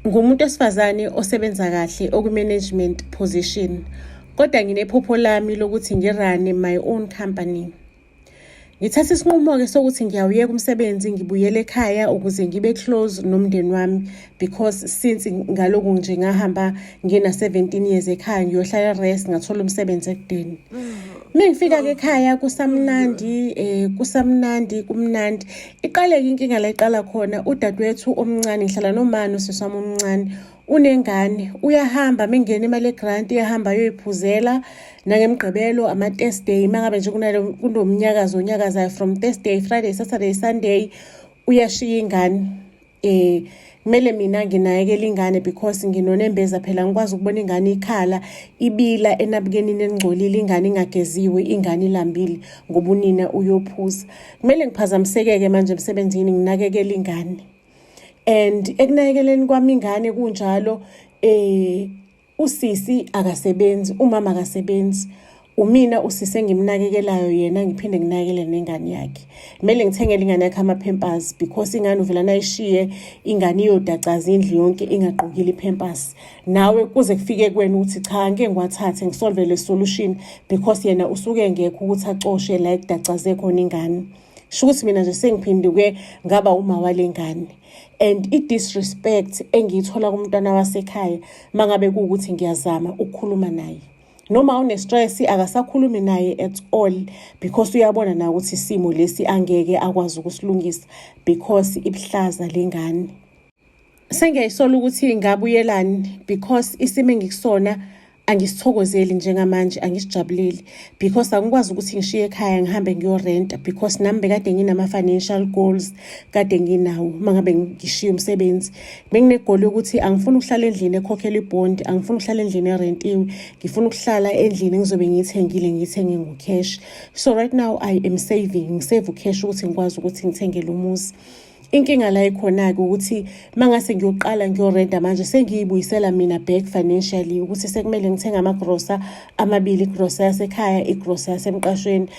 Ngumuntu wesifazane osebenza kahle okwi-management position, kodwa nginephupho lami lokuthi ngi-run-e my own company. Ngithathe isinqumo-ke sokuthi ngiyawuyeka umsebenzi, ngibuyele ekhaya ukuze ngibe close nomndeni wami, because since ngaloku nje ngahamba ngina-17 years ekhaya ngiyohlala e-res, ngathola umsebenzi ekudeni. Mengifika-ke ekhaya kusamnandi, kusamnandi, kumnandi. Iqale-ke inkinga la iqala khona. Udadewethu omncane, ngihlala nomama nosisi wami omncane, unengane, uyahamba mengena imali ye-grant, iyahamba ayoyiphuzela nangemgqibelo, ama-Thursday, uma ngabe nje kunomnyakazo onyakazayo from Thursday, Friday, Saturday, Sunday, uyashiya ingane. Kumele mina nginakekele ingane because nginonembeza phela, ngikwazi ukubona ingane ikhala ibila enabukenini engcolile, ingane ingageziwe, ingane ilambile ngoba unina uyophuza. Kumele ngiphazamiseke-ke manje emsebenzini, nginakekele ingane, and ekunakekeleni kwami ingane kunjalo, usisi akasebenzi, umama akasebenzi, umina usisi engimnakekelayo yena, ngiphinde nginakekele nengane yakhe. Kumele ngithengele ingane yakhe ama-Pampers because ingane uvela nayishiye ingane iyodacaza indlu yonke ingagqokile i-Pampers. Nawe kuze kufike kuwena ukuthi cha, ngeke ngiwathathe, ngi-solve le solution, because yena usuke engekho ukuthi acoshe la ekudacaze khona ingane. Sho ukuthi mina nje sengiphenduke ngaba uma wale ngane, and i-disrespect engiyithola kumntwana wasekhaya mangabe kuwukuthi ngiyazama ukukhuluma naye noma une-stress, akasakhulumi naye at all, because uyabona na ukuthi isimo lesi angeke akwazi ukusilungisa because ibuhlaza lengane. Sengiyayisola ukuthi ngabuyelani, because isimo engikusona angisithokozeli njengamanje, angisijabuleli, because angikwazi ukuthi ngishiye ekhaya ngihambe ngiyorenta, because nami bekade nginama-financial goals kade nginawo. Uma ngabe ngishiye umsebenzi, bengine-goal yokuthi angifuni ukuhlala endlini ekhokhela ibhondi, angifuni ukuhlala endlini erentiwe, ngifuna ukuhlala endlini engizobe ngiyithengile, ngiyithenge ngo-cash. So right now I am saving, ngi-save u-cash ukuthi ngikwazi ukuthi ngithenge lo muzi. Inkinga la ikhona-ke ukuthi uma ngase ngiyoqala ngiyorenta manje, sengiyibuyisela mina back financially, ukuthi sekumele ngithenge amagrosa amabili, igrosa yasekhaya, igrosa yasemqashweni,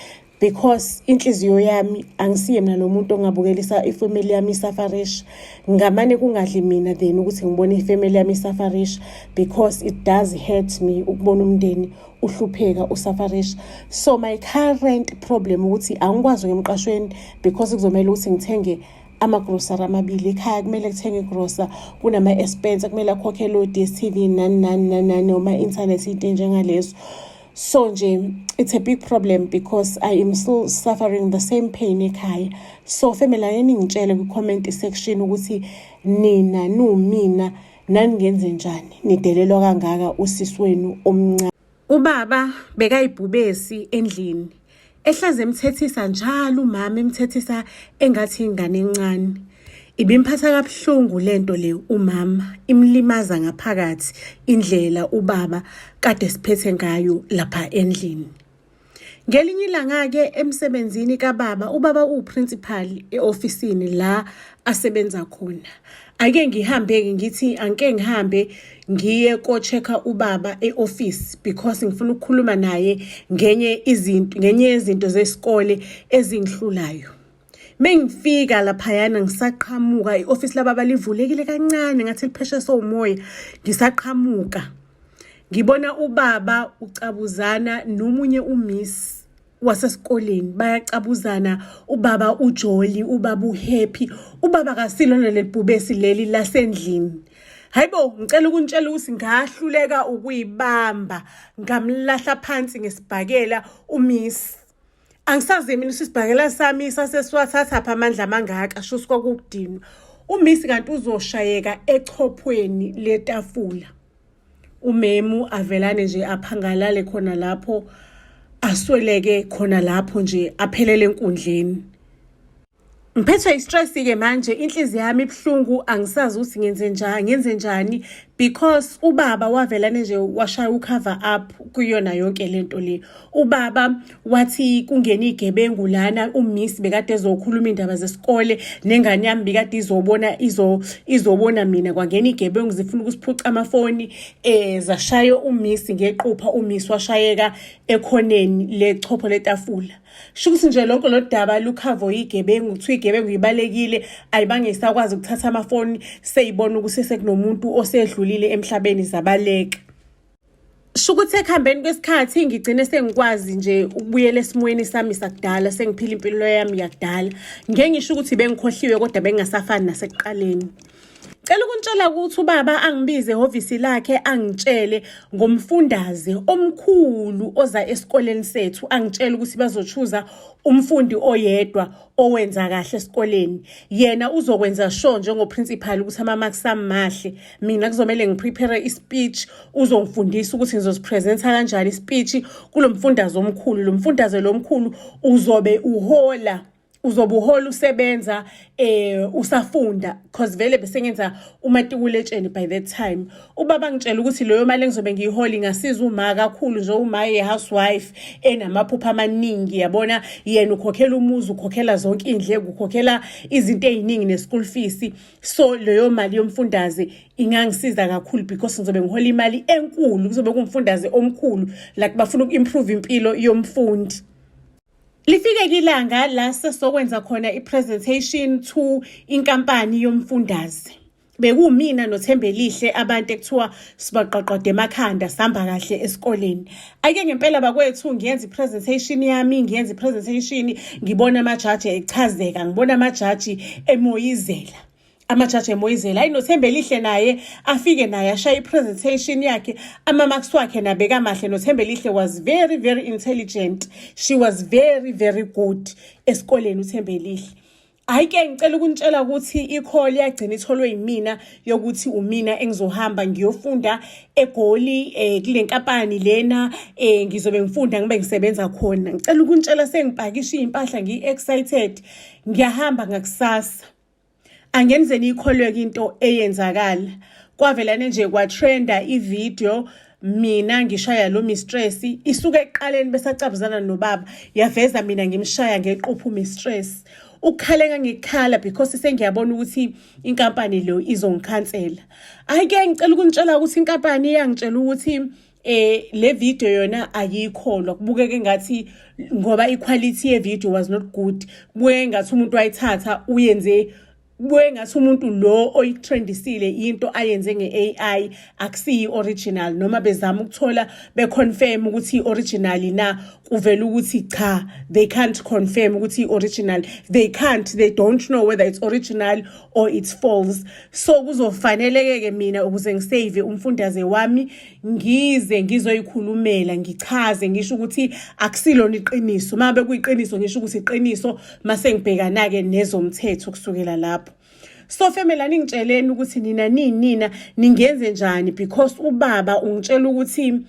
because inhliziyo yami, angisiye mina lo muntu ongabukelisa ifamily yami i-suffer-isha. Ngamane kungadli mina then ukuthi ngibone ifamily yami i-suffer-isha, because it does hurt me ukubona umndeni uhlupheka, u-suffer-isha. So my current problem ukuthi angikwazi ukuya emqashweni because kuzomele ukuthi ngithenge amagrosari amabili ekhaya, kumele kuthenge igrosa, kunama-expense kumele akhokhele o-DStv, nani nani nani nani, noma-internet, into enjengalezo. So nje it's a big problem because I am still suffering the same pain ekhaya. So family, ake ningitshele kwi-comment section ukuthi nina numina naningenze njani, nidelelwa kangaka usisi wenu omncane. Ubaba bekayibhubesi endlini, ehlaze emthethisa njalo umama, emthethisa engathi ingane encane. Ibimphatha kabuhlungu lento le umama, imlimaza ngaphakathi indlela ubaba kade siphethe ngayo lapha endlini. Ngelinye ilanga-ke emsebenzini kababa, ubaba uwu-principal e-ofisini la asebenza khona. Ake ngihambe-ke, ngithi angike ngihambe ngiye ko-check-a ubaba e-office because ngifuna ukukhuluma naye ngenye izinto, ngenye yezinto zesikole ezingihlulayo. Mengifika laphayana, ngisaqhamuka, i-ofisi lababa livulekile kancane ngathi lipheshe sowumoya. Ngisaqhamuka, ngibona ubaba ucabuzana nomunye umiss wasesikoleni, bayacabuzana, ubaba ujolly, ubaba u-happy, ubaba kasilona leli bhubesi leli lasendlini. Hayibo, ngicela ukuntshela ukuthi ngahluleka ukuyibamba, ngamlahla phansi ngesibhakela umiss. Angisazi mina isibhakela sami sasesiwathathaphi amandla amangaka, shuthi kwakukudinwa. Umiss kanti uzoshayeka echophweni letafula. Umemu avelane nje aphangalale khona lapho, asweleke khona lapho nje, aphelele enkundleni. Ngiphethwe i-stress-ke manje, inhliziyo yami ibuhlungu, angisazi ukuthi ngenze njani, ngenze njani, because ubaba wavelane nje washaya u-cover up kuyona yonke lento le. Ubaba wathi kungena igebengu lana, umiss bekade ezokhuluma indaba zesikole nengane yami, bekade izobona izobona mina, kwangena igebengu zifuna ukusiphuca amafoni, zashaya umiss ngequpha, umiss washayeka ekhoneni lechopho letafula. Sho ukuthi nje lonke lo daba lukhavo yigebengu, kuthiwa igebengu ibalekile, ayibange isakwazi ukuthatha amafoni, seyibona ukuthi sekunomuntu osedlulile emhlabeni, zabaleka. Sho ukuthi ekuhambeni kwesikhathi ngigcine sengikwazi nje ukubuyela esimweni sami sakudala, sengiphila impilo yami yakudala. Ngeke ngisho ukuthi bengikhohliwe, kodwa bengingasafani nasekuqaleni. Cela ukuntshela ukuthi ubaba angibize ehhovisi lakhe, angitshele ngomfundaze omkhulu oza esikoleni sethu, angitshele ukuthi bazochuza umfundi oyedwa owenza kahle esikoleni. Yena uzokwenza sure njengoprincipal ukuthi ama-marks ami mahle. Mina kuzomele ngiprepare i-speech, uzongifundisa ukuthi ngizosipresenta kanjani i-speech kulo mfundaze omkhulu. Lo mfundaze lo mkhulu uzobe uhola usebenza usafunda, cause vele bese ngenza umatikuletsheni by that time. Ubaba ngitshela ukuthi leyo mali engizobe ngiyihola ingasiza uma kakhulu nje, uma ye-housewife enamaphupho amaningi, yabona. Yena ukhokhela umuzi, ukhokhela zonke iy'ndleko, ukhokhela izinto ey'ningi ne-school fees, so leyo mali yomfundaze ingangisiza kakhulu because ngizobe ngihola imali enkulu, kuzobe kuwumfundaze omkhulu, like bafuna uku-improve impilo yomfundi. Lifike ilanga la sesokwenza khona i-presentation to inkampani yomfundaze. Bekuwumina noThembelihle abantu ekuthiwa sibaqoqode emakhanda, sihamba kahle esikoleni. Ake ngempela bakwethu, ngiyenza i-presentation yami, ngiyenza i-presentation, ngibona amajaji echazeka, ngibona amajaji emoyizela. Amajaji emoyizela. Hayi, noThembelihle naye afike naye ashaye i-presentation yakhe, ama-marks wakhe nabeka mahle. NoThembelihle was very very intelligent. She was very very good esikoleni uThembelihle. Hhayi-ke, ngicela ukunitshela ukuthi i-call yagcina itholwe yimina yokuthi umina engizohamba ngiyofunda eGoli kule nkampani lena, ngizobe ngifunda ngibe ngisebenza khona. Ngicela ukunitshela, sengipakisha iy'mpahla, ngiyi-excited, ngiyahamba ngakusasa. Angenze niyikholwe-ke into eyenzakala. Kwavelane nje kwatrenda ividiyo mina ngishaya lo mistress, isuke ekuqaleni besacabuzana nobaba, yaveza mina ngimshaya ngequphu mistress. Ukukhala engangikhala because sengiyabona ukuthi inkampani lo izongikhansela. Hhayi-ke, ngicela ukunitshela ukuthi inkampani iyangitshela ukuthi le video yona ayikholwa, kubukeka engathi ngoba iquality ye video was not good, kubukeka engathi umuntu wayithatha uyenze, kubuye ngathi umuntu lo oyitrendisile into ayenze nge-AI, akusiyi original. Noma bezama ukuthola beconfirm ukuthi i-original na, kuvela ukuthi cha, they can't confirm ukuthi i-original, they can't, they don't know whether it's original or it's false. So kuzofaneleke-ke mina, ukuze ngisave umfundaze wami, ngize ngizoyikhulumela, ngichaze, ngisho ukuthi akusilona iqiniso. Uma bekuyiqiniso, ngisho ukuthi iqiniso, mase ngibhekana-ke nezomthetho kusukela lapho. So family, aningitsheleni ukuthi nina nina ningenze njani, because ubaba ungitshela ukuthi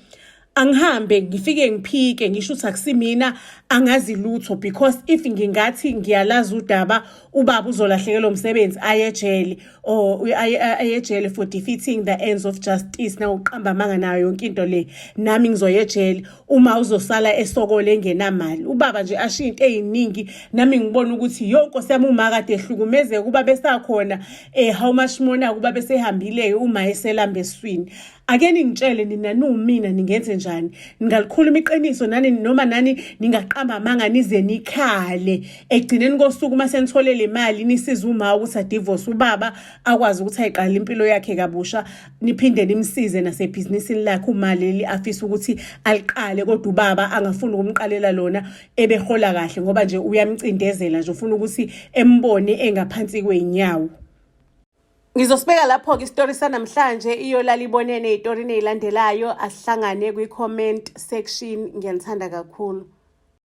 angihambe ngifike ngiphike, ngisho ukuthi akusimina, angazi lutho, because if ngingathi ngiyalazi udaba, ubaba uzolahlekelwa umsebenzi, aye ejele or aye ejele for defeating the ends of justice, nawuqamba amanga nayo yonke into le. Nami ngizoya ejele, uma uzosala esokole engenamali. Ubaba nje ashiya into ey'ningi, nami ngibona ukuthi yo nkosi yami, uma kade ehlukumezeka kuba besakhona, how much more na kuba besehambile-ke, uma eselamba esiswini. Ake ningitshele nina, niwumina, ningenze njani? Ningalikhuluma iqiniso nani, noma nani ningaqamba amanga nize nikhale ekugcineni kosuku uma senithole le mali, nisize uma ukuthi adivorce ubaba, akwazi ukuthi ayiqale impilo yakhe kabusha, niphinde nimsize nasebhizinisini lakhe uma leli afisa ukuthi aliqale, kodwa ubaba angafuni ukumqalela lona ebehola kahle, ngoba nje uyamcindezela nje, ufuna ukuthi embone engaphansi kwey'nyawo. Ngizosibeka lapho-ke isitori sanamhlanje, iyolala ibonene ey'torini ey'landelayo. Asihlangane kwi-comment section. Ngiyanithanda kakhulu.